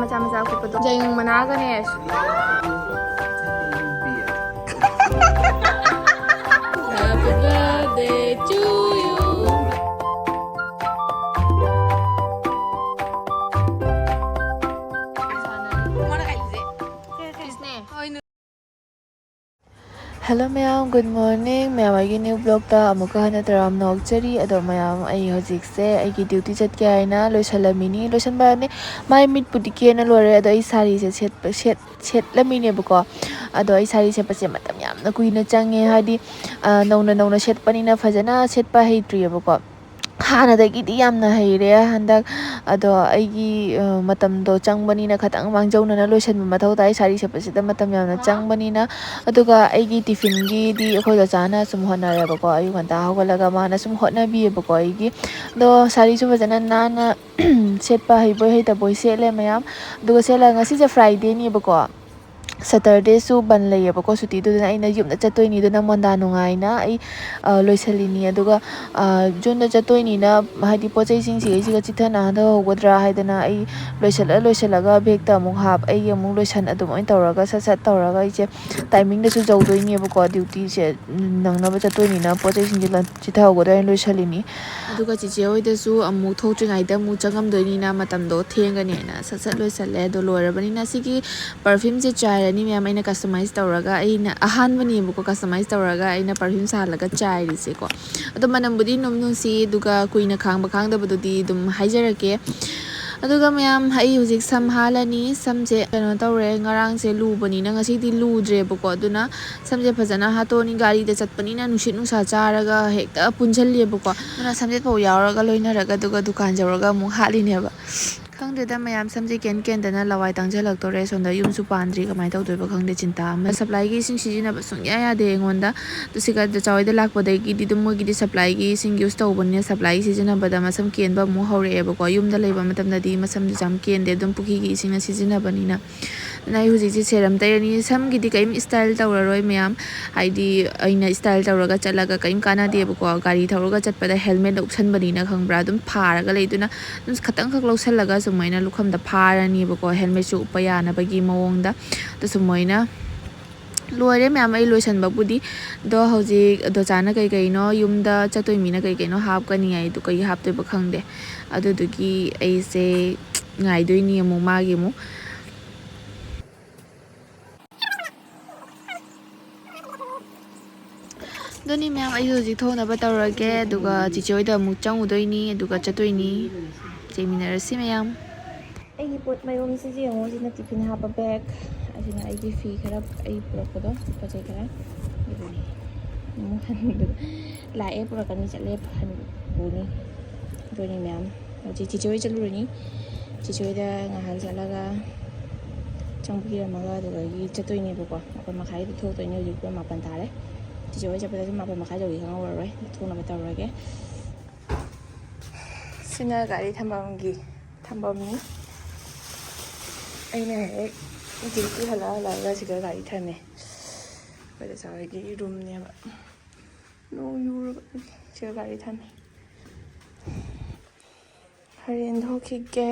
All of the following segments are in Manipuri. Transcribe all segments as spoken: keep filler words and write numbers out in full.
ꯃꯆꯥ ꯃꯆꯥ ꯑꯀꯨꯞꯄꯗꯣ ꯌꯥꯏꯉꯪ ꯃꯅꯥꯒꯅꯦ꯫ Happy birthday to you. Hello ꯃꯌꯥꯝ, good morning꯫ ꯃꯌꯥꯝ ꯑꯩꯒꯤ new vlogꯇ ꯑꯃꯨꯛꯀ ꯍꯟꯅ ꯇꯔꯥꯝꯅ ꯑꯣꯛꯆꯔꯤ꯫ ꯑꯗꯣ ꯃꯌꯥꯝ, ꯑꯩ ꯍꯧꯖꯤꯛꯁꯦ ꯑꯩꯒꯤ duty ꯆꯠꯀꯦ ꯍꯥꯏꯅ ꯂꯣꯏꯁꯜꯂꯝꯃꯤꯅꯤ꯫ ꯂꯣꯏꯁꯟꯕ ꯍꯥꯏꯕꯗꯤ ꯃꯥꯏ ꯃꯤꯠꯄꯨꯗꯤ ꯀꯦꯅ ꯂꯣꯏꯔꯦ꯫ ꯑꯗꯣ ꯑꯩ ꯁꯥꯔꯤꯁꯦ ꯁꯦꯠꯄ, ꯁꯦꯠ-, ꯁꯦꯠꯂꯝꯃꯤꯅꯦꯕꯀꯣ꯫ ꯑꯗꯣ ꯑꯩ ꯁꯥꯔꯤ ꯁꯦꯠꯄꯁꯦ ꯃꯇꯝ ꯌꯥꯝꯅ ꯀꯨꯏꯅ ꯆꯪꯉꯦ꯫ ꯍꯥꯏꯗꯤ, ꯑ, ꯅꯧꯅ ꯅꯧꯅ ꯁꯦꯠꯄꯅꯤꯅ ꯐꯖꯅ ꯁꯦꯠꯄ ꯍꯩꯇ꯭ꯔꯤꯑꯕꯀꯣ꯫ ꯍꯥꯟꯅꯗꯒꯤꯗꯤ ꯌꯥꯝꯅ ꯍꯩꯔꯦ ꯍꯟꯗꯛ꯫ ꯑꯗꯣ ꯑꯩꯒꯤ, ꯑ, ꯃꯇꯝꯗꯣ ꯆꯪꯕꯅꯤꯅ ꯈꯤꯇꯪ ꯃꯥꯡꯖꯧꯅꯅ ꯂꯣꯏꯁꯟꯕ ꯃꯊꯧ ꯇꯥꯏ꯫ ꯁꯥꯔꯤ ꯁꯦꯠꯄꯁꯤꯗ ꯃꯇꯝ ꯌꯥꯝꯅ ꯆꯪꯕꯅꯤꯅ꯫ ꯑꯗꯨꯒ ꯑꯩꯒꯤ tiffinꯒꯤꯗꯤ ꯑꯩꯈꯣꯏ ꯑꯣꯖꯥꯅ ꯁꯨꯝ ꯍꯣꯠꯅꯔꯦꯕꯀꯣ꯫ ꯑꯌꯨꯛ ꯉꯟꯇꯥ ꯍꯧꯒꯠꯂꯒ ꯃꯥꯅ ꯁꯨꯝ ꯍꯣꯠꯅꯕꯤꯌꯦꯕꯀꯣ ꯑꯩꯒꯤ꯫ ꯑꯗꯣ ꯁꯥꯔꯤꯁꯨ ꯐꯖꯅ ꯅꯥꯟꯅ ꯁꯦꯠꯄ ꯍꯩꯕꯣꯏ ꯍꯩꯇꯕꯣꯏ ꯁꯦꯠꯂꯦ ꯃꯌꯥꯝ꯫ ꯑꯗꯨꯒ ꯁꯦꯠꯂꯒ, ꯉꯁꯤꯁꯦ Fridayꯅꯦꯕꯀꯣ꯫ Saturdayꯁꯨ ꯕꯟ ꯂꯩꯌꯦꯕꯀꯣ, ꯁꯨꯇꯤꯗꯨꯗꯅ ꯑꯩꯅ ꯌꯨꯝꯗ ꯆꯠꯇꯣꯏꯅꯤ꯫ ꯑꯗꯨꯅ ꯃꯣꯟꯗꯥ ꯅꯨꯡꯉꯥꯏꯅ ꯑꯩ, ꯑ, ꯂꯣꯏꯁꯤꯜꯂꯤꯅꯤ꯫ ꯑꯗꯨꯒ, ꯑ, ꯖꯨꯟꯗ ꯆꯠꯇꯣꯏꯅꯤꯅ, ꯍꯥꯏꯗꯤ, ꯄꯣꯠ ꯆꯩꯁꯤꯡꯁꯤꯒ ꯑꯩꯁꯤꯒ ꯆꯤꯠꯊꯅꯍꯟꯗ ꯍꯧꯒꯗ꯭ꯔꯥ ꯍꯥꯏꯗꯅ ꯑꯩ ꯂꯣꯏꯁꯤꯜꯂ ꯂꯣꯏꯁꯤꯜꯂꯒ ꯕꯦꯒꯇ ꯑꯃꯨꯛ ꯍꯥꯞ, ꯑꯩꯒꯤ ꯑꯃꯨꯛ ꯂꯣꯏꯁꯟ, ꯑꯗꯨꯃꯥꯏꯅ ꯇꯧꯔꯒ ꯁꯠ ꯁꯠ ꯇꯧꯔꯒ ꯑꯩꯁꯦ timingꯗꯁꯨ ꯌꯧꯗꯣꯏꯅꯦꯕꯀꯣ꯫ Dutyꯁꯦ ꯅꯪꯅꯕ ꯆꯠꯇꯣꯏꯅꯤꯅ ꯄꯣꯠ ꯆꯩꯁꯤꯡꯁꯦ ꯂꯣꯏ ꯆꯤꯠꯊꯍꯧꯒꯗ꯭ꯔꯥ ꯍꯥꯏꯅ ꯂꯣꯏꯁꯤꯜꯂꯤꯅꯤ꯫ ꯑꯗꯨꯒ ꯆꯤꯆꯦ ꯍꯣꯏꯗꯁꯨ ꯑꯃꯨꯛ ꯊꯣꯛꯇ꯭ꯔꯤꯉꯩꯗ ꯑꯃꯨꯛ ꯆꯪꯉꯝꯗꯣꯏꯅꯤꯅ ꯃꯇꯝꯗꯣ ꯊꯦꯡꯒꯅꯦꯅ ꯁꯠ ꯁꯠ ꯂꯣꯏꯁꯜꯂꯦ꯫ ꯑꯗꯣ ꯂꯣꯏꯔꯕꯅꯤꯅ ꯁꯤꯒꯤ perfumeꯁꯦ ꯆꯥꯏꯔꯅꯤ ꯃꯌꯥꯝ꯫ ꯑꯩꯅ customize ꯇꯧꯔꯒ, ꯑꯩꯅ ꯑꯍꯥꯟꯕꯅꯦꯕꯀꯣ customize ꯇꯧꯔꯒ ꯑꯩꯅ perfume ꯁꯥꯍꯜꯂꯒ ꯆꯥꯏꯔꯤꯁꯦꯀꯣ꯫ ꯑꯗꯣ ꯃꯅꯝꯕꯨꯗꯤ ꯅꯨꯡ ꯅꯨꯡꯁꯤ, ꯑꯗꯨꯒ ꯀꯨꯏꯅ ꯈꯥꯡꯕ ꯈꯥꯡꯗꯕꯗꯨꯗꯤ ꯑꯗꯨꯝ ꯍꯥꯏꯖꯔꯛꯀꯦ꯫ ꯑꯗꯨꯒ ꯃꯌꯥꯝ, ꯑꯩ ꯍꯧꯖꯤꯛ ꯁꯝ ꯍꯥꯜꯂꯅꯤ꯫ ꯁꯝꯁꯦ ꯀꯩꯅꯣ ꯇꯧꯔꯦ, ꯉꯔꯥꯡꯁꯦ ꯂꯨꯕꯅꯤꯅ ꯉꯁꯤꯗꯤ ꯂꯨꯗ꯭ꯔꯦꯕꯀꯣ꯫ ꯑꯗꯨꯅ ꯁꯝꯁꯦ ꯐꯖꯅ ꯍꯥꯠꯇꯣꯛꯑꯅꯤ꯫ ꯒꯥꯔꯤꯗ ꯆꯠꯄꯅꯤꯅ ꯅꯨꯡꯁꯤꯠ ꯅꯨꯡꯁꯥ ꯆꯥꯔꯒ ꯍꯦꯛꯇ ꯄꯨꯟꯁꯤꯜꯂꯦꯕꯀꯣ꯫ ꯑꯗꯨꯅ ꯁꯝꯖꯦꯠ ꯐꯥꯎ ꯌꯥꯎꯔꯒ ꯂꯣꯏꯅꯔꯒ ꯑꯗꯨꯒ ꯗꯨꯀꯥꯟ ꯌꯧꯔꯒ ꯑꯃꯨꯛ ꯍꯥꯠꯂꯤꯅꯦꯕ꯫ ꯈꯪꯗꯦꯗ ꯃꯌꯥꯝ, ꯁꯝꯁꯦ ꯀꯦꯟ ꯀꯦꯟꯗꯅ ꯂꯋꯥꯏ ꯇꯥꯡꯁꯤꯜꯂꯛꯇꯣꯔꯦ꯫ ꯁꯣꯝꯗ ꯌꯨꯝꯁꯨ ꯄꯥꯟꯗ꯭ꯔꯤ, ꯀꯃꯥꯏꯅ ꯇꯧꯗꯣꯏꯕ ꯈꯪꯗꯦ, ꯆꯤꯟꯇꯥ ꯑꯃ꯫ Supplyꯒꯤ ꯏꯁꯤꯡ ꯁꯤꯖꯤꯟꯅꯕ ꯁꯨꯡꯌꯥ ꯌꯥꯗꯦ ꯑꯩꯉꯣꯟꯗ꯫ ꯑꯗꯨ ꯁꯤꯒ ꯆꯆꯥ ꯍꯣꯏꯗ ꯂꯥꯛꯄꯗꯒꯤꯗꯤ ꯑꯗꯨꯝ ꯃꯣꯏꯒꯤꯗꯤ supplyꯒꯤ ꯏꯁꯤꯡ use ꯇꯧꯕꯅꯤꯅ supplyꯒꯤ ꯁꯤꯖꯤꯟꯅꯕꯗ ꯃꯁꯝ ꯀꯦꯟꯕ ꯑꯃꯨꯛ ꯍꯧꯔꯛꯑꯦꯕꯀꯣ꯫ ꯌꯨꯝꯗ ꯂꯩꯕ ꯃꯇꯝꯗꯗꯤ ꯃꯁꯝꯁꯦ ꯌꯥꯝ ꯀꯦꯟꯗꯦ, ꯑꯗꯨꯝ ꯄꯨꯈ꯭ꯔꯤꯒꯤ ꯏꯁꯤꯡꯅ ꯁꯤꯖꯤꯟꯅꯕꯅꯤꯅ꯫ ꯑꯗꯨꯅ ꯑꯩ ꯍꯧꯖꯤꯛꯁꯦ ꯁꯦꯔꯝ ꯇꯩꯔꯅꯤ꯫ ꯁꯝꯒꯤꯗꯤ ꯀꯔꯤꯝ ꯏꯁꯇꯥꯏꯜ ꯇꯧꯔꯔꯣꯏ ꯃꯌꯥꯝ, ꯍꯥꯏꯗꯤ ꯑꯩꯅ ꯏꯁꯇꯥꯏꯜ ꯇꯧꯔꯒ ꯆꯠꯂꯒ ꯀꯔꯤꯝ ꯀꯥꯟꯅꯗꯦꯕꯀꯣ꯫ ꯒꯥꯔꯤ ꯊꯧꯔꯒ ꯆꯠꯄꯗ ꯍꯦꯜꯃꯦꯠ ꯎꯞꯁꯟꯕꯅꯤꯅ ꯈꯪꯕ꯭ꯔꯥ, ꯑꯗꯨꯝ ꯐꯥꯔꯒ ꯂꯩꯗꯨꯅ ꯑꯗꯨꯝ ꯈꯇꯪꯈꯛ ꯂꯧꯁꯜꯂꯒ ꯁꯨꯃꯥꯏꯅ ꯂꯨꯈꯝꯗ ꯐꯥꯔꯅꯤꯕꯀꯣ, ꯍꯦꯜꯃꯦꯠꯁꯨ ꯎꯞꯄ ꯌꯥꯅꯕꯒꯤ ꯃꯑꯣꯡꯗ꯫ ꯑꯗꯣ ꯁꯨꯃꯥꯏꯅ ꯂꯣꯏꯔꯦ ꯃꯌꯥꯝ ꯑꯩ ꯂꯣꯏꯁꯟꯕꯕꯨꯗꯤ꯫ ꯑꯗꯣ ꯍꯧꯖꯤꯛ ꯗꯣꯆꯥꯅ ꯀꯩ ꯀꯩꯅꯣ, ꯌꯨꯝꯗ ꯆꯠꯇꯣꯏ ꯃꯤꯅ ꯀꯩ ꯀꯩꯅꯣ ꯍꯥꯞꯀꯅꯤ ꯍꯥꯏꯗꯣ, ꯀꯩ ꯍꯥꯞꯇꯣꯏꯕ ꯈꯪꯗꯦ꯫ ꯑꯗꯨꯗꯨꯒꯤ ꯑꯩꯁꯦ ꯉꯥꯏꯗꯣꯏꯅꯤ ꯑꯃꯨꯛ ꯃꯥꯒꯤ ꯑꯃꯨꯛ꯫ ꯑꯗꯨꯅꯤ ꯃꯌꯥꯝ, ꯑꯩꯁꯨ ꯍꯧꯖꯤꯛ ꯊꯣꯡꯅꯕ ꯇꯧꯔꯒꯦ, ꯑꯗꯨꯒ ꯆꯤꯆꯦ ꯍꯣꯏꯗ ꯑꯃꯨꯛ ꯆꯪꯉꯨꯗꯣꯏꯅꯤ, ꯑꯗꯨꯒ ꯆꯠꯇꯣꯏꯅꯤ꯫ ꯆꯦꯟꯃꯤꯟꯅꯔꯁꯤ ꯃꯌꯥꯝ꯫ ꯑꯩꯒꯤ ꯄꯣꯠ ꯃꯌꯣꯝꯁꯤꯁꯨ ꯌꯦꯡꯉꯣ꯫ ꯁꯤꯅ ꯇꯤꯐꯤꯟ ꯍꯥꯞꯄ ꯕꯦꯒ, ꯑꯁꯤꯅ ꯑꯩꯒꯤ ꯐꯤ ꯈꯔ, ꯑꯩ ꯄꯨꯔꯛꯄꯗꯣ, ꯄꯣꯠ ꯆꯩ ꯈꯔ꯫ ꯑꯗꯨꯅꯤ ꯑꯃꯨꯛ ꯍꯟꯕꯗ ꯂꯥꯛꯑꯦ ꯄꯨꯔꯛꯀꯅꯤ, ꯆꯠꯂꯦ ꯍꯟ-, ꯄꯨꯅꯤ꯫ ꯑꯗꯨꯅꯤ ꯃꯌꯥꯝ꯫ ꯍꯧꯖꯤꯛ ꯆꯤꯆꯦ ꯍꯣꯏ ꯆꯠꯂꯨꯔꯅꯤ꯫ ꯆꯤꯆꯦ ꯍꯣꯏꯗ ꯉꯥꯏꯍꯥꯛ ꯆꯠꯂꯒ ꯆꯪꯕꯤꯔꯝꯃꯒ ꯑꯗꯨꯗꯒꯤ ꯆꯠꯇꯣꯏꯅꯦꯕꯀꯣ꯫ ꯃꯥꯄꯟ ꯃꯈꯥꯏꯗ ꯊꯣꯛꯇꯣꯏꯅꯦ꯫ ꯍꯧꯖꯤꯛ ꯄꯨꯡ ꯃꯥꯄꯟ ꯇꯥꯔꯦ꯫ ꯆꯤꯆꯦ ꯍꯣꯏ ꯆꯠꯄꯗꯁꯨ ꯃꯥꯄꯟ ꯃꯈꯥꯏ ꯌꯧꯈꯤ ꯈꯪꯍꯧꯔꯔꯣꯏ꯫ ꯊꯣꯛꯅꯕ ꯇꯧꯔꯒꯦ꯫ ꯁꯤꯅ ꯒꯥꯔꯤ ꯊꯝꯐꯝꯒꯤ ꯊꯝꯐꯝꯅꯤ꯫ ꯑꯩꯅ ꯍꯦꯛ ꯗ꯭ꯌꯨꯇꯤ ꯍꯜꯂꯛ ꯍꯜꯂꯛꯑꯒ ꯁꯤꯗ ꯒꯥꯔꯤ ꯊꯝꯃꯦ꯫ ꯑꯩꯈꯣꯏ ꯗꯥꯆꯥ ꯍꯣꯏꯒꯤ ꯔꯨꯝꯅꯦꯕ꯫ ꯅꯣꯡ ꯌꯨꯔꯕ ꯁꯤꯗ ꯒꯥꯔꯤ ꯊꯝꯃꯦ꯫ ꯍꯣꯔꯦꯟ ꯊꯣꯛꯈꯤꯒꯦ꯫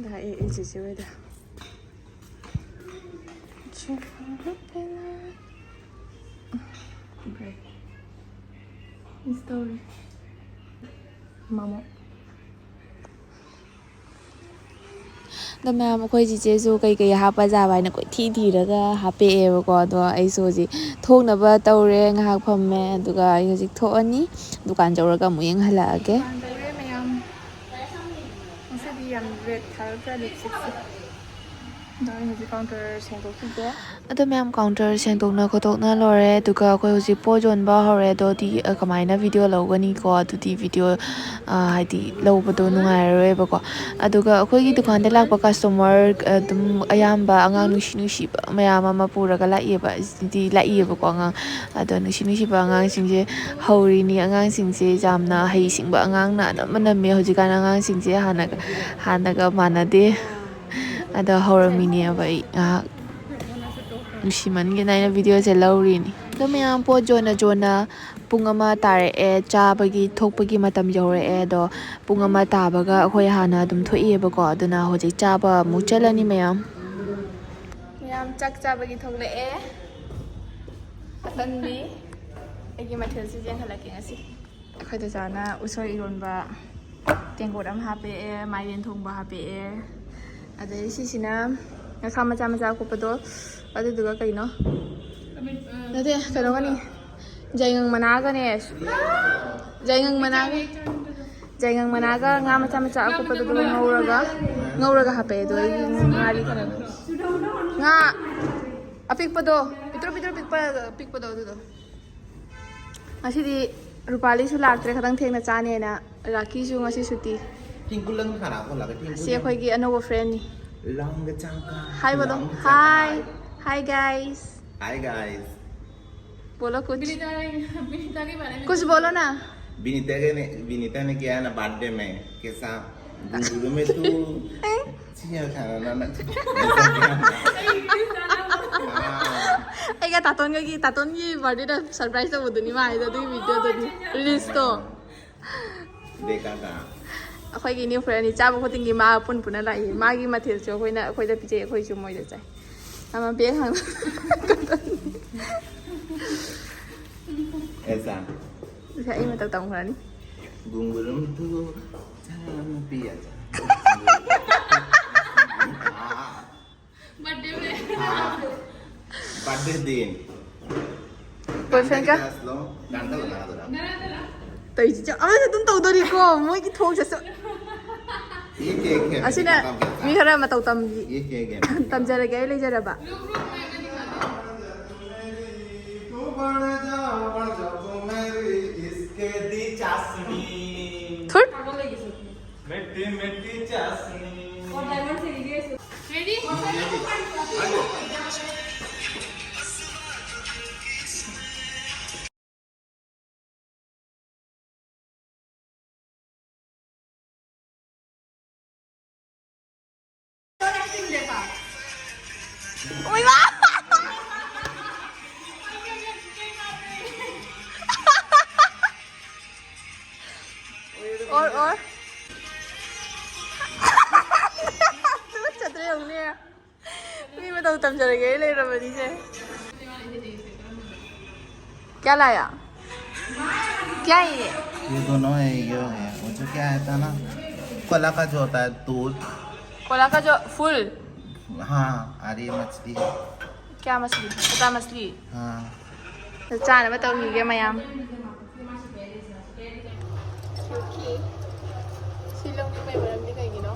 ꯂꯥꯛꯑꯦ ꯑꯩ ꯆꯦꯆꯦ ꯍꯣꯏꯗ꯫ ꯃꯤꯁ ꯇꯧꯔꯦ꯫ ꯃꯃꯣ꯫ ꯑꯗꯣ ꯃꯌꯥꯝ, ꯑꯩꯈꯣꯏ ꯆꯤꯆꯦꯁꯨ ꯀꯩꯀꯩ ꯍꯥꯞꯄꯖꯥꯕ ꯍꯥꯏꯅ ꯀꯣꯏꯊꯤ ꯊꯤꯔꯒ ꯍꯥꯞꯄꯛꯑꯦꯕꯀꯣ꯫ ꯑꯗꯣ ꯑꯩꯁꯨ ꯍꯧꯖꯤꯛ ꯊꯣꯛꯅꯕ ꯇꯧꯔꯦ, ꯉꯥꯏꯍꯥꯛ ꯐꯝꯃꯦ, ꯑꯗꯨꯒ ꯑꯩ ꯍꯧꯖꯤꯛ ꯊꯣꯛꯑꯅꯤ꯫ ꯗꯨꯀꯥꯟ ꯌꯧꯔꯒ ꯑꯃꯨꯛ ꯌꯦꯡꯍꯜꯂꯛꯑꯒꯦ꯫ ꯗꯨꯀꯥꯟ ꯇꯧꯔꯦ ꯃꯌꯥꯝ꯫ ꯉꯁꯤꯗꯤ ꯌꯥꯝ ꯔꯦꯠ ꯊꯥꯔꯛꯇ꯭ꯔꯥ ꯂꯤꯞꯁꯇꯤꯛꯁꯦ? ꯑꯗꯣ ꯑꯩ ꯍꯧꯖꯤꯛ counter ꯁꯦꯡꯗꯣꯛꯈꯤꯒꯦ꯫ ꯑꯗꯣ ꯃꯌꯥꯝ, counter ꯁꯦꯡꯗꯣꯛꯅ ꯈꯣꯠꯇꯣꯛꯅ ꯂꯣꯏꯔꯦ, ꯑꯗꯨꯒ ꯑꯩꯈꯣꯏ ꯍꯧꯖꯤꯛ ꯄꯣꯠ ꯌꯣꯟꯕ ꯍꯧꯔꯦ꯫ ꯑꯗꯣꯗꯤ, ꯑ, ꯀꯃꯥꯏꯅ video ꯂꯧꯒꯅꯤꯀꯣ? ꯑꯗꯨꯗꯤ video, ꯑ, ꯍꯥꯏꯗꯤ ꯂꯧꯕꯗꯣ ꯅꯨꯡꯉꯥꯏꯔꯔꯣꯏꯕꯀꯣ꯫ ꯑꯗꯨꯒ ꯑꯩꯈꯣꯏꯒꯤ ꯗꯨꯀꯥꯟꯗ ꯂꯥꯛꯄ customer ꯑꯗꯨꯝ ꯑꯌꯥꯝꯕ ꯑꯉꯥꯡ ꯅꯨꯡꯁꯤ ꯅꯨꯡꯁꯤꯕ ꯃꯌꯥꯝ ꯑꯃ ꯄꯨꯔꯒ ꯂꯥꯛꯑꯦꯕ꯫ ꯗꯤ ꯂꯥꯛꯏꯌꯦꯕꯀꯣ ꯑꯉꯥꯡ꯫ ꯑꯗꯣ ꯅꯨꯡꯁꯤ ꯅꯨꯡꯁꯤꯕ ꯑꯉꯥꯡꯁꯤꯡꯁꯦ ꯍꯧꯔꯤꯅꯤ꯫ ꯑꯉꯥꯡꯁꯤꯡꯁꯦ ꯌꯥꯝꯅ ꯍꯩꯁꯤꯡꯕ ꯑꯉꯥꯡꯅ ꯑꯅꯝꯕ ꯅꯝꯃꯦ ꯍꯧꯖꯤꯛꯀꯥꯟ ꯑꯉꯥꯡꯁꯤꯡꯁꯦ, ꯍꯥꯟꯅꯒ, ꯍꯥꯟꯅꯒ ꯃꯥꯟꯅꯗꯦ꯫ ꯑꯗꯣ ꯍꯧꯔꯝꯃꯤꯅꯦꯕ ꯑꯩ ꯉꯥꯏꯍꯥꯛ꯫ ꯅꯨꯡꯁꯤꯃꯟꯒꯤꯅ ꯑꯩꯅ videoꯁꯦ ꯂꯧꯔꯤꯅꯤ꯫ ꯑꯗꯣ ꯃꯌꯥꯝ, ꯄꯣꯠ ꯌꯣꯟꯅ ꯌꯣꯟꯅ ꯄꯨꯡ ꯑꯃ ꯇꯥꯔꯛꯑꯦ, ꯆꯥꯕꯒꯤ ꯊꯣꯛꯄꯒꯤ ꯃꯇꯝ ꯌꯧꯔꯛꯑꯦ꯫ ꯑꯗꯣ ꯄꯨꯡ ꯑꯃ ꯇꯥꯕꯒ ꯑꯩꯈꯣꯏ ꯍꯥꯟꯅ ꯑꯗꯨꯝ ꯊꯣꯛꯏꯑꯕꯀꯣ, ꯑꯗꯨꯅ ꯍꯧꯖꯤꯛ ꯆꯥꯕ ꯑꯃꯨꯛ ꯆꯠꯂꯅꯤ ꯃꯌꯥꯝ꯫ ꯃꯌꯥꯝ ꯆꯥꯛ ꯆꯥꯕꯒꯤ ꯊꯣꯛꯂꯛꯑꯦ꯫ ꯑꯇꯟꯕꯤ꯫ ꯑꯩꯒꯤ ꯃꯊꯦꯜꯁꯤ ꯌꯦꯡꯍꯜꯂꯛꯀꯦ ꯉꯁꯤ꯫ ꯑꯩꯈꯣꯏ ꯗꯗꯥꯅ ꯎꯁꯣꯏ ꯏꯔꯣꯟꯕ ꯇꯦꯡꯀꯣꯠ ꯑꯃ ꯍꯥꯞꯄꯛꯑꯦ, ꯃꯥꯏꯔꯦꯟ ꯊꯣꯡꯕ ꯍꯥꯞꯄꯛꯑꯦ, ꯑꯗꯩ ꯁꯤꯁꯤꯅ ꯉꯥꯈꯥ ꯃꯆꯥ ꯃꯆꯥ ꯑꯀꯨꯞꯄꯗꯣ, ꯑꯗꯨꯗꯨꯒ ꯀꯩꯅꯣ? ꯅꯠꯇꯦ, ꯀꯩꯅꯣꯒꯅꯤ, ꯌꯥꯏꯉꯪ ꯃꯅꯥꯒꯅꯦ, ꯌꯥꯏꯉꯪ ꯃꯅꯥꯒ, ꯌꯥꯏꯉꯪ ꯃꯅꯥꯒ ꯉꯥ ꯃꯆꯥ ꯃꯆꯥ ꯑꯀꯨꯞꯄꯗꯣ ꯑꯗꯨꯒ ꯉꯧꯔꯒ, ꯉꯧꯔꯒ ꯍꯥꯞꯄꯛꯑꯦ꯫ ꯑꯗꯣ ꯑꯩꯒꯤ ꯉꯥꯗꯤ ꯀꯩꯅꯣ, ꯉꯥ ꯑꯄꯤꯛꯄꯗꯣ, ꯄꯤꯛꯇ꯭ꯔꯨ ꯄꯤꯛꯇ꯭ꯔꯨ ꯄꯤꯛꯄ, ꯑꯄꯤꯛꯄꯗꯣ ꯑꯗꯨꯗꯣ꯫ ꯉꯁꯤꯗꯤ ꯔꯨꯄꯥꯂꯤꯁꯨ ꯂꯥꯛꯇ꯭ꯔꯦ, ꯈꯤꯇꯪ ꯊꯦꯡꯅ ꯆꯥꯅꯦꯅ꯫ ꯔꯥꯀꯤꯁꯨ ꯉꯁꯤ ꯁꯨꯇꯤ꯫ ꯁꯤ ꯑꯩꯈꯣꯏꯒꯤ ꯑꯅꯧꯕ friendꯅꯤ꯫ Hi ꯕꯣꯂꯣ꯫ Hi꯫ Hi guys꯫ Hi guys꯫ बोलो कुछ। कुछ बोलो ना। विनीता के ने, विनीता ने किया है ना birthday में, कैसा? घुंघरू में तू ꯁꯤ ꯌꯥꯝ ꯁꯥꯟꯅꯅꯕ ꯅꯠꯇꯦ꯫ ꯑꯩꯒ ꯇꯥꯇꯣꯟꯒꯒꯤ, ꯇꯥꯇꯣꯟꯒꯤ birthdayꯗ surprise ꯇꯧꯕꯗꯨꯅꯤ ꯃꯥ ꯍꯥꯏꯗꯣ, ꯑꯗꯨꯒꯤ videoꯗꯨꯅꯤ, reelsꯇꯣ꯫ ꯕꯦꯀꯥ ꯀꯥ꯫ ꯑꯩꯈꯣꯏꯒꯤ new friendꯅꯤ, ꯆꯥꯕ ꯈꯨꯗꯤꯡꯒꯤ ꯃꯥ ꯄꯨꯟ ꯄꯨꯟꯅ ꯂꯥꯛꯏ꯫ ꯃꯥꯒꯤ ꯃꯊꯦꯜꯁꯨ ꯑꯩꯈꯣꯏꯅ, ꯑꯩꯈꯣꯏꯗ ꯄꯤꯖꯩ, ꯑꯩꯈꯣꯏꯁꯨ ꯃꯣꯏꯗ ꯆꯥꯏ꯫ ꯑꯃ bag ꯍꯥꯡ-, ऐसा। ꯉꯁꯥꯏ ꯑꯩ ꯃꯇꯧ ꯇꯝꯈ꯭ꯔꯅꯤ꯫ घुंघरू में तू ꯆꯥꯅ ꯄꯤꯌꯥ ꯆꯥ꯫ Birthday में। हाँ। Birthday दिन। Boyfriendꯀ? Glass लो, candle लगा दो ना। ꯇꯧꯔꯤꯁꯤ ꯑꯃꯁꯨ ꯑꯗꯨꯝ ꯇꯧꯗꯣꯔꯤꯀꯣ, ꯃꯣꯏꯒꯤ ꯊꯣꯡꯁꯦ ꯁꯨ-, ये केक है, ꯑꯁꯤꯅ मेरी माता का। ꯃꯤ ꯈꯔ ꯃꯇꯧ ꯇꯝ ये केक है। ꯇꯝꯖꯔꯒꯦ ꯑꯩ ꯂꯩꯖꯔꯕ꯫ तू बन जा, बन जा, तू मेरी इसके दी चाशनी। थुट। मिट्टी मिट्टी चाशनी। और और ꯆꯠꯇ꯭ꯔꯦ ꯌꯦꯡꯉꯨꯅꯦ꯫ ꯃꯤ ꯃꯇꯧ ꯇꯝꯖꯔꯒꯦ ꯑꯩ ꯂꯩꯔꯕꯅꯤꯁꯦ꯫ क्या लाया? क्या है ये? ये दोनों है, ये है। वो जो क्या है था ना, कोला का जो होता है दूध। कोला का जो फूल। हाँ, अरे मछली है। क्या मछली? पता मछली। हाँ। ꯆꯥꯅꯕ ꯇꯧꯈꯤꯒꯦ ꯃꯌꯥꯝ꯫ ꯁꯤ ꯂꯧꯅꯤꯡꯕꯩ ꯃꯔꯝꯗꯤ ꯀꯩꯒꯤꯅꯣ?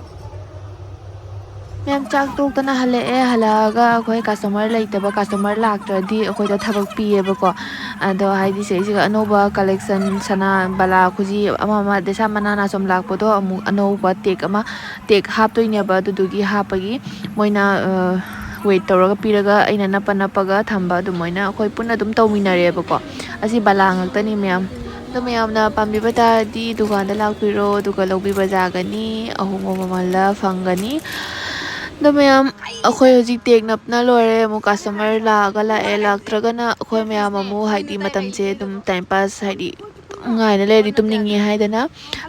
ꯃꯌꯥꯝ ꯆꯥꯛ ꯇꯣꯛꯇꯅ ꯍꯜꯂꯛꯑꯦ꯫ ꯍꯜꯂꯛꯑꯒ ꯑꯩꯈꯣꯏ ꯀꯁꯇꯃꯔ ꯂꯩꯇꯕ, ꯀꯁꯇꯃꯔ ꯂꯥꯛꯇ꯭ꯔꯗꯤ ꯑꯩꯈꯣꯏꯗ ꯊꯕꯛ ꯄꯤꯌꯦꯕꯀꯣ꯫ ꯑꯗꯣ ꯍꯥꯏꯗꯤ ꯁꯤꯁꯤꯒ ꯑꯅꯧꯕ ꯀꯂꯦꯛꯁꯟ, ꯁꯅꯥ, ꯕꯂꯥ, ꯈꯨꯖꯤ, ꯑꯃ ꯑꯃ ꯗꯦꯁꯥ ꯃꯅꯥꯅ ꯁꯨꯝ ꯂꯥꯛꯄꯗꯣ ꯑꯃꯨꯛ ꯑꯅꯧꯕ ꯇꯦꯛ ꯑꯃ, ꯇꯦꯛ ꯍꯥꯞꯇꯣꯏꯅꯦꯕ꯫ ꯑꯗꯨꯗꯨꯒꯤ ꯍꯥꯞꯄꯒꯤ ꯃꯣꯏꯅ ꯋꯦꯠ ꯇꯧꯔꯒ ꯄꯤꯔꯒ ꯑꯩꯅ ꯅꯞꯄ ꯅꯞꯄꯒ ꯊꯝꯕ꯫ ꯑꯗꯨꯃꯥꯏꯅ ꯑꯩꯈꯣꯏ ꯄꯨꯟꯅ ꯑꯗꯨꯝ ꯇꯧꯃꯤꯟꯅꯔꯦꯕꯀꯣ꯫ ꯑꯁꯤ ꯕꯂꯥ ꯉꯥꯛꯇꯅꯤ ꯃꯌꯥꯝ꯫ ꯑꯗꯣ ꯃꯌꯥꯝꯅ ꯄꯥꯝꯕꯤꯕ ꯇꯥꯔꯗꯤ ꯗꯨꯀꯥꯟꯗ ꯂꯥꯛꯄꯤꯔꯣ, ꯑꯗꯨꯒ ꯂꯧꯕꯤꯕ ꯌꯥꯒꯅꯤ, ꯑꯍꯣꯡꯕ ꯃꯃꯜꯗ ꯐꯪꯒꯅꯤ꯫ ꯑꯗꯣ ꯃꯌꯥꯝ, ꯑꯩꯈꯣꯏ ꯍꯧꯖꯤꯛ ꯇꯦꯛ ꯅꯞꯅ ꯂꯣꯏꯔꯦ꯫ ꯑꯃꯨꯛ ꯀꯁꯇꯃꯔ ꯂꯥꯛꯑꯒ ꯂꯥꯛꯑꯦ, ꯂꯥꯛꯇ꯭ꯔꯒꯅ ꯑꯩꯈꯣꯏ ꯃꯌꯥꯝ ꯑꯃꯨꯛ ꯍꯥꯏꯗꯤ ꯃꯇꯝꯁꯦ ꯑꯗꯨꯝ ꯇꯥꯏꯝ ꯄꯥꯁ, ꯍꯥꯏꯗꯤ ꯑꯗꯨꯝ ꯉꯥꯏꯅ ꯂꯩꯔꯗꯤ ꯇꯨꯝꯅꯤꯡꯉꯦ ꯍꯥꯏꯗꯅ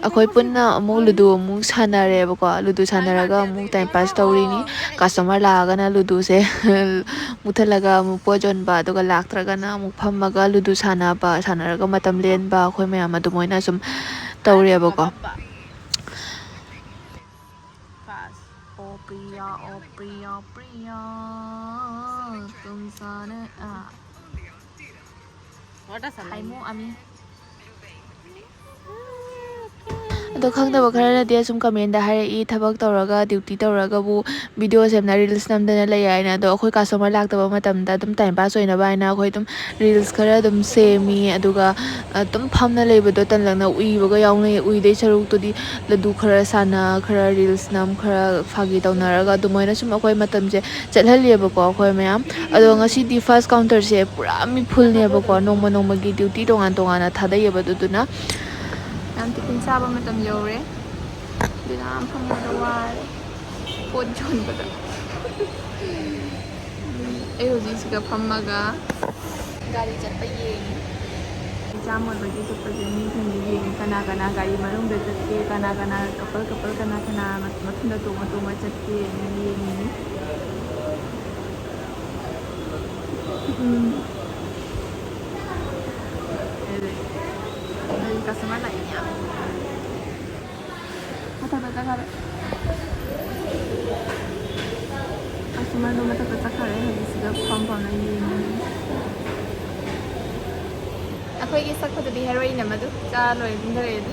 ꯑꯩꯈꯣꯏ ꯄꯨꯟꯅ ꯑꯃꯨꯛ ꯂꯨꯗꯣ ꯑꯃꯨꯛ ꯁꯥꯟꯅꯔꯦꯕꯀꯣ꯫ ꯂꯨꯗꯣ ꯁꯥꯟꯅꯔꯒ ꯑꯃꯨꯛ ꯇꯥꯏꯝ ꯄꯥꯁ ꯇꯧꯔꯤꯅꯤ꯫ ꯀꯁꯇꯃꯔ ꯂꯥꯛꯑꯒꯅ ꯂꯨꯗꯣꯁꯦ ꯃꯨꯠꯊꯠꯂꯒ ꯑꯃꯨꯛ ꯄꯣꯠ ꯌꯣꯟꯕ, ꯑꯗꯨꯒ ꯂꯥꯛꯇ꯭ꯔꯒꯅ ꯑꯃꯨꯛ ꯐꯝꯃꯒ ꯂꯨꯗꯨ ꯁꯥꯟꯅꯕ, ꯁꯥꯟꯅꯔꯒ ꯃꯇꯝ ꯂꯦꯟꯕ, ꯑꯩꯈꯣꯏ ꯃꯌꯥꯝ ꯑꯗꯨꯃꯥꯏꯅ ꯁꯨꯝ ꯇꯧꯔꯦꯕꯀꯣ꯫ ꯑꯣ ꯄ꯭ꯔꯤꯌꯥ, ꯑꯣ ꯄ꯭ꯔꯤꯌꯥ, ꯄ꯭ꯔꯤꯌꯥ, ꯇꯨꯝ ꯁꯥꯅꯦ, ꯑꯥ꯫ ꯍꯥꯏꯃꯣ ꯑꯃꯤ꯫ ꯑꯗꯣ ꯈꯪꯗꯕ ꯈꯔꯅꯗꯤ ꯑꯁꯨꯝ ꯀꯃꯦꯟꯗ ꯍꯥꯏꯔꯛꯏ, ꯊꯕꯛ ꯇꯧꯔꯒ, ꯗ꯭ꯌꯨꯇꯤ ꯇꯧꯔꯒꯕꯨ ꯚꯤꯗꯤꯑꯣ ꯁꯦꯝꯅ ꯔꯤꯜꯁ ꯅꯝꯗꯅ ꯂꯩ ꯍꯥꯏꯅ꯫ ꯑꯗꯣ ꯑꯩꯈꯣꯏ ꯀꯁꯇꯃꯔ ꯂꯥꯛꯇꯕ ꯃꯇꯝꯗ ꯑꯗꯨꯝ ꯇꯥꯏꯝ ꯄꯥꯁ ꯑꯣꯏꯅꯕ ꯍꯥꯏꯅ ꯑꯩꯈꯣꯏ ꯑꯗꯨꯝ ꯔꯤꯜꯁ ꯈꯔ ꯑꯗꯨꯝ ꯁꯦꯝꯃꯤ꯫ ꯑꯗꯨꯒ ꯑꯗꯨꯝ ꯐꯝꯅ ꯂꯩꯕꯗꯣ ꯇꯜꯂꯛꯅ ꯎꯏꯕꯒ ꯌꯥꯎꯅꯩ꯫ ꯎꯏꯗꯣꯏ ꯁꯔꯨꯛꯇꯨꯗꯤ ꯂꯗꯨ ꯈꯔ ꯁꯥꯟꯅ, ꯈꯔ ꯔꯤꯜꯁ ꯅꯝ, ꯈꯔ ꯐꯥꯒꯤ ꯇꯧꯅꯔꯒ ꯑꯗꯨꯃꯥꯏꯅ ꯁꯨꯝ ꯑꯩꯈꯣꯏ ꯃꯇꯝꯁꯦ ꯆꯠꯍꯜꯂꯦꯕꯀꯣ ꯑꯩꯈꯣꯏ ꯃꯌꯥꯝ꯫ ꯑꯗꯣ ꯉꯁꯤꯗꯤ ꯐꯥꯔꯁ ꯀꯥꯎꯟꯇꯔꯁꯦ ꯄꯨꯔꯥ ꯃꯤ ꯐꯨꯜꯅꯦꯕꯀꯣ꯫ ꯅꯣꯡꯃ ꯅꯣꯡꯃꯒꯤ ꯗ꯭ꯌꯨꯇꯤ ꯇꯣꯉꯥꯟ ꯇꯣꯉꯥꯟꯅ ꯊꯥꯗꯩꯌꯦꯕ꯫ ꯑꯗꯨꯗꯨꯅ ꯌꯥꯝ ꯇꯤꯐꯤꯟ ꯆꯥꯕ ꯃꯇꯝ ꯌꯧꯔꯦ꯫ ꯑꯗꯨꯅ ꯌꯥꯝ ꯐꯝꯕꯗ ꯋꯥꯔꯦ꯫ ꯄꯣꯠ ꯌꯣꯟꯕꯗ꯫ ꯑꯩ ꯍꯧꯖꯤꯛꯁꯤꯒ ꯐꯝꯃꯒ ꯒꯥꯔꯤ ꯆꯠꯄ ꯌꯦꯡꯉꯤ꯫ ꯑꯦꯛꯖꯥꯝ ꯑꯣꯏꯕꯒꯤ ꯆꯠꯄꯁꯦ ꯃꯤꯁꯤꯡꯁꯦ ꯌꯦꯡꯉꯤ꯫ ꯀꯅꯥ ꯀꯅꯥ ꯒꯥꯔꯤ ꯃꯅꯨꯡꯗ ꯆꯠꯀꯦ, ꯀꯅꯥ ꯀꯅꯥ ꯀꯄꯜ ꯀꯄꯜ, ꯀꯅꯥ ꯀꯅꯥ ꯃꯊꯨꯟꯗ ꯇꯣꯡꯉ ꯇꯣꯡꯉ ꯆꯠꯀꯦ ꯍꯥꯏꯅ ꯌꯦꯡꯉꯤꯅꯤ꯫ ꯎꯝ꯫ ꯑꯗꯨꯗꯩ ꯀꯁꯇꯃꯔ ꯂꯥꯛꯑꯦ ꯌꯥꯝ꯫ ꯃꯊꯛꯇ ꯆꯠꯈꯔꯦ꯫ ꯀꯁꯇꯃꯔꯗꯣ ꯃꯊꯛꯇ ꯆꯠꯈꯔꯦ꯫ ꯍꯧꯖꯤꯛꯁꯤꯗ ꯐꯝ ꯐꯝꯅ ꯌꯦꯡꯉꯤ꯫ ꯑꯩꯈꯣꯏꯒꯤ ꯁꯛ ꯐꯖꯕꯤ ꯍꯦꯔꯣꯏꯟ ꯑꯃꯗꯨ ꯆꯥ ꯂꯣꯏꯔꯦ, ꯀꯨꯝꯊꯔꯛꯑꯦ ꯑꯗꯨ꯫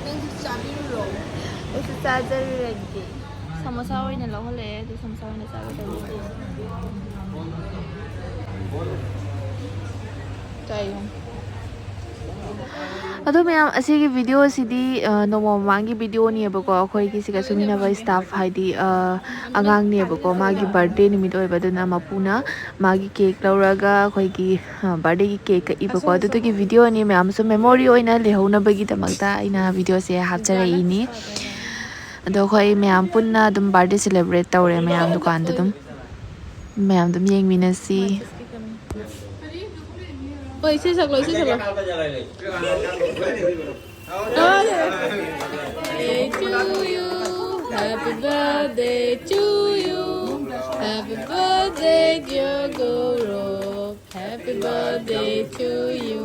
ꯅꯪꯁꯨ ꯆꯥꯕꯤꯔꯨꯔꯣ꯫ ꯑꯩꯁꯨ ꯆꯥꯖꯔꯨꯔꯒꯦ꯫ ꯁꯃꯣꯁꯥ ꯑꯣꯏꯅ ꯂꯧꯍꯜꯂꯛꯑꯦ, ꯑꯗꯨ ꯁꯃꯣꯁꯥ ꯑꯣꯏꯅ ꯆꯥꯒꯗꯧꯕ꯫ ꯆꯥꯏꯌꯣ꯫ ꯑꯗꯣ ꯃꯌꯥꯝ, ꯑꯁꯤꯒꯤ ꯚꯤꯗꯤꯑꯣꯁꯤꯗꯤ, ꯑ, ꯅꯣꯡꯃ ꯃꯃꯥꯡꯒꯤ ꯚꯤꯗꯤꯑꯣꯅꯦꯕꯀꯣ꯫ ꯑꯩꯈꯣꯏꯒꯤ ꯁꯤꯒ ꯁꯨꯃꯤꯟꯅꯕ ꯁ꯭ꯇꯥꯐ, ꯍꯥꯏꯗꯤ, ꯑ, ꯑꯉꯥꯡꯅꯦꯕꯀꯣ꯫ ꯃꯥꯒꯤ ꯕꯥꯔꯗꯦ ꯅꯨꯃꯤꯠ ꯑꯣꯏꯕ, ꯑꯗꯨꯅ ꯃꯄꯨꯅ ꯃꯥꯒꯤ ꯀꯦꯛ ꯂꯧꯔꯒ ꯑꯩꯈꯣꯏꯒꯤ, ꯑ, ꯕꯥꯔꯗꯦꯒꯤ ꯀꯦꯛ ꯀꯛꯏꯕꯀꯣ꯫ ꯑꯗꯨꯗꯨꯒꯤ ꯚꯤꯗꯤꯑꯣꯅꯤ ꯃꯌꯥꯝꯁꯨ ꯃꯦꯃꯣꯔꯤ ꯑꯣꯏꯅ ꯂꯩꯍꯧꯅꯕꯒꯤꯗꯃꯛꯇ ꯑꯩꯅ ꯚꯤꯗꯤꯑꯣꯁꯦ ꯍꯥꯞꯆꯔꯛꯏꯅꯤ꯫ ꯑꯗꯣ ꯑꯩꯈꯣꯏ ꯃꯌꯥꯝ ꯄꯨꯟꯅ ꯑꯗꯨꯝ ꯕꯥꯔꯗꯦ ꯁꯦꯂꯦꯕ꯭ꯔꯦꯠ ꯇꯧꯔꯦ ꯃꯌꯥꯝ ꯗꯨꯀꯥꯟꯗ ꯑꯗꯨꯝ꯫ ꯃꯌꯥꯝ ꯑꯗꯨꯝ ꯌꯦꯡꯃꯤꯟꯅꯁꯤ꯫ ꯍꯣꯏ, ꯏꯁꯩ ꯁꯛꯂꯣ, ꯏꯁꯩ ꯁꯛꯂꯣ꯫ Birthday to you, happy birthday to you, happy birthday dear Gaurav, happy birthday to you.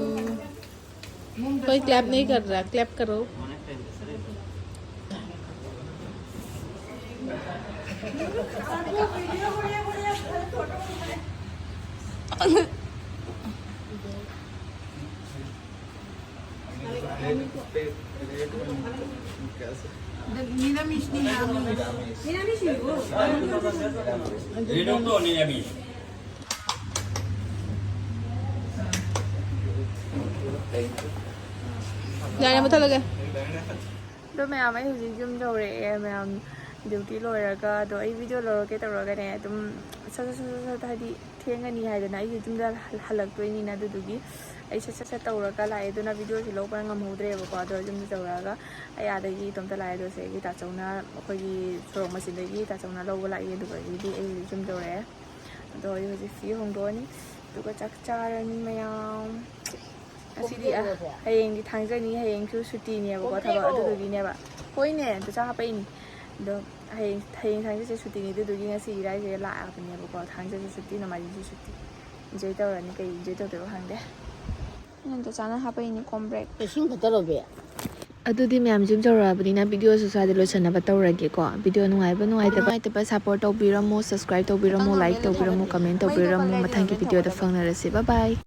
कोई क्लैप नहीं कर रहा, क्लैप करो। Niramishni, niramishni. Niramishni. ꯌꯥꯔꯦ, ꯃꯨꯠꯊꯠꯂꯒꯦ꯫ ꯑꯗꯣ ꯃꯌꯥꯝ, ꯑꯩ ꯍꯧꯖꯤꯛ ꯌꯨꯝ ꯌꯧꯔꯛꯑꯦ꯫ ꯃꯌꯥꯝ ꯗ꯭ꯌꯨꯇꯤ ꯂꯣꯏꯔꯒ꯫ ꯑꯗꯣ ꯑꯩ ꯚꯤꯗꯤꯑꯣ ꯂꯧꯔꯛꯀꯦ ꯇꯧꯔꯒꯅꯦ, ꯑꯗꯨꯝ ꯁꯠ ꯁꯠ ꯁꯠ ꯁꯠ ꯁꯠ, ꯍꯥꯏꯗꯤ ꯊꯦꯡꯉꯅꯤ ꯍꯥꯏꯗꯅ, ꯑꯩꯁꯦ ꯌꯨꯝꯗ ꯍꯜ- ꯍꯜꯂꯛꯇꯣꯏꯅꯤꯅ꯫ ꯑꯗꯨꯗꯨꯒꯤ ꯑꯩ ꯁꯠ ꯁꯠ ꯁꯠ ꯇꯧꯔꯒ ꯂꯥꯛꯑꯦ꯫ ꯑꯗꯨꯅ ꯚꯤꯗꯤꯑꯣꯁꯦ ꯂꯧꯕ ꯉꯝꯍꯧꯗ꯭ꯔꯦꯕꯀꯣ꯫ ꯑꯗꯣ ꯌꯨꯝꯗ ꯌꯧꯔꯛꯑꯒ ꯑꯩ ꯑꯥꯗꯒꯤ ꯏꯇꯣꯝꯇ ꯂꯥꯛꯑꯦ꯫ ꯑꯗꯣ ꯁꯤꯗꯒꯤ ꯇꯥꯆꯧꯅ, ꯑꯩꯈꯣꯏꯒꯤ ꯁꯣꯔꯣꯛ ꯃꯆꯤꯟꯗꯒꯤ ꯇꯥꯆꯧꯅ ꯂꯧꯕ ꯂꯥꯛꯏ꯫ ꯑꯗꯨꯗꯒꯤꯗꯤ ꯑꯩ ꯍꯧꯖꯤꯛ ꯌꯨꯝ ꯌꯧꯔꯛꯑꯦ꯫ ꯑꯗꯣ ꯑꯩ ꯍꯧꯖꯤꯛ ꯐꯤ ꯍꯣꯡꯗꯣꯛꯑꯅꯤ, ꯑꯗꯨꯒ ꯆꯥꯛ ꯆꯥꯔꯅꯤ ꯃꯌꯥꯝ꯫ ꯉꯁꯤꯗꯤ, ꯑ, ꯍꯌꯦꯡꯗꯤ ꯊꯥꯡꯖꯅꯤ, ꯍꯌꯦꯡꯁꯨ ꯁꯨꯇꯤꯅꯦꯕꯀꯣ, ꯊꯕꯛ ꯑꯗꯨꯗꯨꯒꯤꯅꯦꯕ꯫ ꯍꯣꯏꯅꯦ, ꯑꯗꯨ ꯆꯥ ꯍꯥꯞꯄꯛꯏꯅꯤ꯫ ꯑꯗꯣ ꯍꯌꯦꯡ, ꯍꯌꯦꯡ ꯊꯥꯡꯖꯁꯦ ꯁꯨꯇꯤꯅꯤ, ꯑꯗꯨꯗꯨꯒꯤ ꯉꯁꯤ ꯏꯔꯥꯏꯁꯦ ꯂꯥꯛꯑꯕꯅꯦꯕꯀꯣ꯫ ꯊꯥꯡꯖꯁꯨ ꯁꯨꯇꯤ, ꯅꯣꯡꯃꯥꯏꯖꯤꯡꯁꯨ ꯁꯨꯇꯤ꯫ ꯏꯟꯖꯣꯏ ꯇꯧꯔꯅꯤ, ꯀꯩ ꯏꯟꯖꯣꯏ ꯇꯧꯗꯣꯏꯕ ꯈꯪꯗꯦ꯫ ꯑꯩꯅ ꯆꯥꯅ ꯍꯥꯞꯄꯛꯏꯅꯤ ꯀꯣꯝꯕ꯭ꯔꯦꯛ꯫ ꯏꯁꯤꯡ ꯐꯠꯇꯔꯣꯕꯤ? ꯑꯗꯨꯗꯤ ꯃꯌꯥꯝ ꯌꯨꯝ ꯌꯧꯔꯛꯑꯕꯅꯤꯅ ꯚꯤꯗꯤꯑꯣꯁꯨ ꯁ꯭ꯋꯥꯏꯗ ꯂꯣꯏꯁꯟꯅꯕ ꯇꯧꯔꯒꯦꯀꯣ꯫ ꯚꯤꯗꯤꯑꯣ ꯅꯨꯡꯉꯥꯏꯕ ꯅꯨꯡꯉꯥꯏꯇꯕ, ꯅꯨꯡꯉꯥꯏꯇꯕ ꯁꯞꯄꯣꯔꯠ ꯇꯧꯕꯤꯔꯝꯃꯣ, ꯁꯕꯁꯀ꯭ꯔꯥꯏꯕ ꯇꯧꯕꯤꯔꯝꯃꯣ, ꯂꯥꯏꯛ ꯇꯧꯕꯤꯔꯝꯃꯣ, ꯀꯃꯦꯟ ꯇꯧꯕꯤꯔꯝꯃꯣ꯫ ꯃꯊꯪꯒꯤ ꯚꯤꯗꯤꯑꯣꯗ ꯐꯪꯅꯔꯁꯤ꯫ ꯕꯥꯏ ꯕꯥꯏ꯫